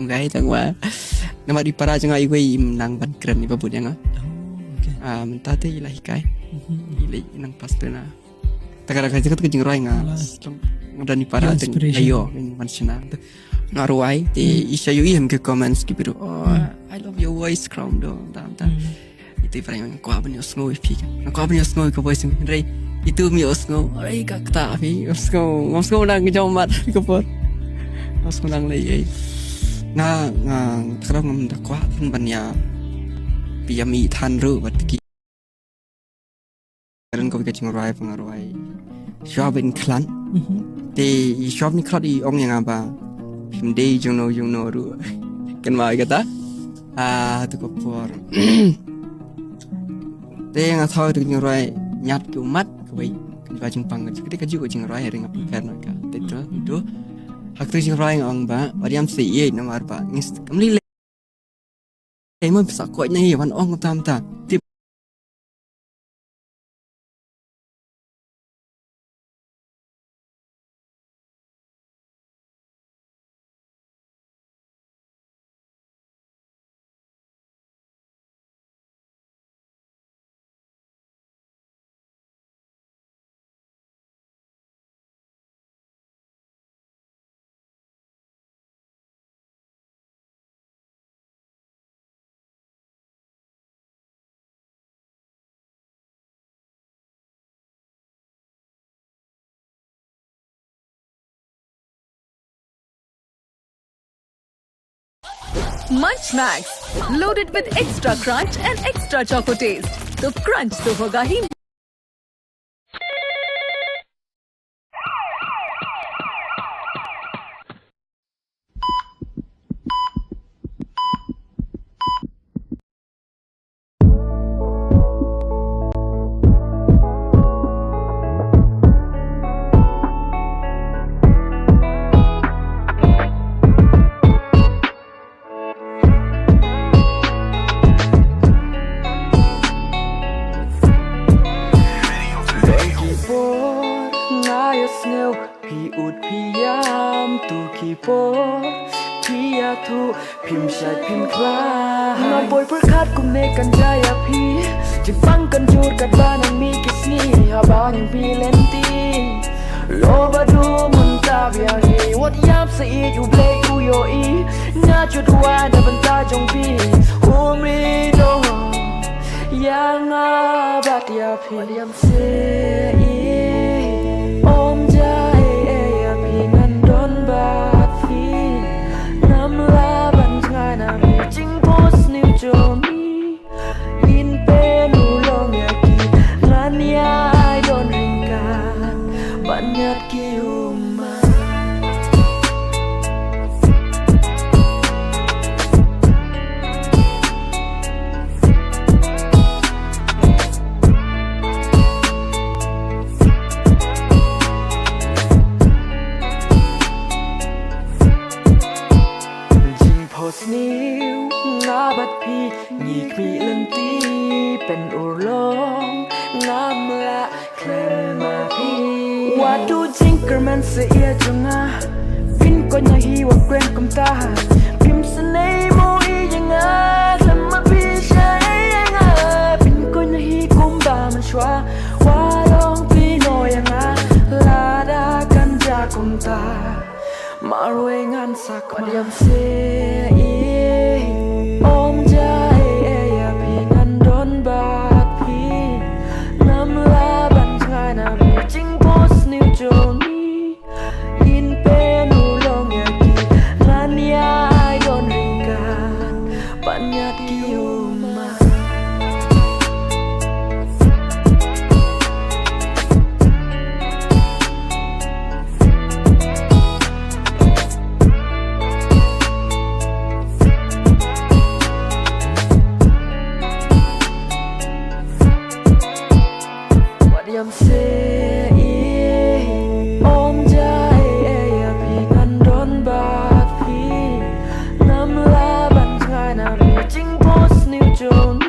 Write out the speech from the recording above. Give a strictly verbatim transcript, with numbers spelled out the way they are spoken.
Ngai tang wa. Namar i para jong nga iwei im nang ban kren iba bun ïa nga. Oh, okay. Ah, mynta te i la hikai. Mhm. I la i nang pass na. Ta ka da ka jingkut ka jingrwai nga. Alah. Long nga don i para. Your teng inspiration. Ayo, in ban shna. Nga rwai te. Hmm. I sha ïohi hem ki comments ki biru. Oh, hmm. I love your voice, Crown do. Tam tam. Hmm. Itu i para nga kwah ban ïohsngew ïa phi. Nga kwah ban ïohsngew ïa ka voice jong phi hynrei itu ym ïohsngew. Hynrei ka kata phi ïohsngew. Ngam sngew nang jong mat ka por. Ngam sngew nang lei ei. Nga, nga, nga tharai ngam da kwah than ban ïa phi ïa mih than ruh bad ki. Kren ko ka jingrwai pynrwai. Shwa bin khlad. Mhm. Te i shwa bin khlad i ong ïa nga ba phim dei jongno jongno ruh. Kan ma kata. Ah, tu ka por. Te nga thaw tu ka jingrwai ñiat ki ummat kawei. Kan ba jingpang ka jingkati ka ju ka jingrwai ring ap kan ka. Te tu tu. Hak tu jingrwai nga ong ba, wat ïam se ïeit namar ba ngis kam li. Te mo pisa ko na hi wan ong tam ta. Tip. Munch Max, loaded with extra crunch and extra choco taste. तो crunch तो होगा ही। Don ki por nga ïohsngew phi ud phi ïam, tu ki por phi ïathuh phim shait phim khlaiñ. Nga poi pyrkhat kumne kan jia ïa phi, jingpang kan jur katba nang mih ki sngi haba ngim mih lynti. Lo ba dum mynta biang hi, wat ïap sa ïeit U Blei u ïohi. Nga jut wai na bynta jong phi, um ri dong ïa nga bad ïa phi. Wat ïam se ïeit, ym jia ei ei ïa phi, ngan don bad phi. Ngam lah ban jngai na phi, jingphohsniew jong ngi. Ngin pynurlong ïa ki, ngan ïai don ryngkat ban ñiad ki ummat. Jingphohsniew nga bad phi ngi khmih lynti, pynurlong ngam lah khlem ma phi. Wat duh jingkyrmen sa ïa jong nga, phin koit na hi wat kren kumta. Phim snei mo ïa nga, khlem ma phi shaei ïa nga. Phin koit na hi kumba mynshuwa, wat long phi noh ïa nga, lada kan jia kumta. Marwei ngan sa kmen. Wat ïam se ïeit, ym jia ei ei ïa phi, ngan don bad phi. Ngam lah ban jngai na phi, jingphohsniew jong ngi. Ngin pynurlong ïa ki, ngan ïai don ryngkat ban ñiad ki ummat. Wat ïam se ïeit, ym jia ei ei ïa phi, ngan don bad phi. Ngam lah ban jngai na phi, jingphohsniew jong